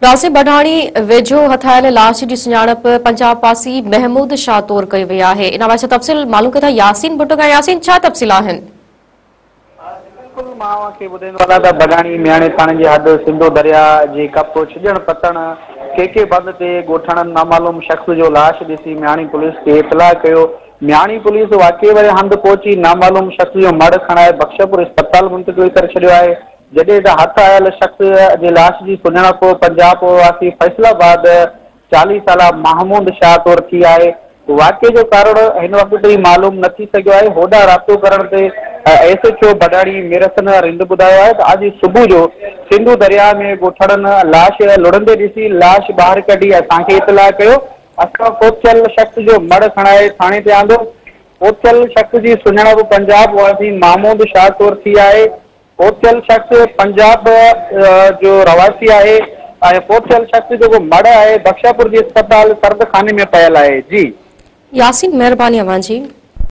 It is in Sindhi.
راسي بڊاڻي ويجهو هٿ آيل لاش جي سڃاڻپ پنجاب واسي محمود شاهه طور ڪئي وئي آهي. ان حوالي سان تفصيل معلوم ڪيون ٿا ياسين ڀٽو کان. ياسين، ڇا تفصيل آهن؟ بلڪل، مان اوهان کي ٻڌائيندو هلان ته بڊاڻي مياڻي ٿاڻي جي حد سنڌو درياء جي ڪپ ڇڄڻ پتڻ ڪي ڪي بند تي ڳوٺاڻن نامعلوم شخص جو لاش ڏسي مياڻي پوليس کي اطلاع ڪيو. مياڻي پوليس واقعي واري هنڌ پهچي نامعلوم شخص جو مڙهه کڻائي بخشپور اسپتال منتقل ڪري ڇڏيو آهي. جڏهن ته هٿ آيل شخص جي لاش جي سڃاڻپ پنجاب واسي فيصل آباد 40 سالا محمود شاهه طور ٿي آهي. واقعي جو ڪارڻ هن وقت تائين معلوم نه ٿي سگهيو آهي. هوڏانهن رابطو ڪرڻ تي S H O Badhani Mir Hassan Rind ٻڌايو آهي ته اڄ صبح جو سنڌو درياء ۾ ڳوٺاڻن لاش لڙهندي ڏسي لاش ٻاهر ڪڍي اسان کي اطلاع ڪيو. اسان فوت ٿيل شخص جو مڙهه کڻائي ٿاڻي تي آندو. فوت ٿيل شخص جي سڃاڻپ پنجاب واسي محمود شاهه طور ٿي آهي. فوت ٿيل شخص پنجاب جو رهواسي آهي ۽ فوت ٿيل شخص جيڪو مڙهه آهي بخشاپور جي اسپتال سرد خاني ۾ پيل آهي. جي. ياسين مهرباني اوهان جي.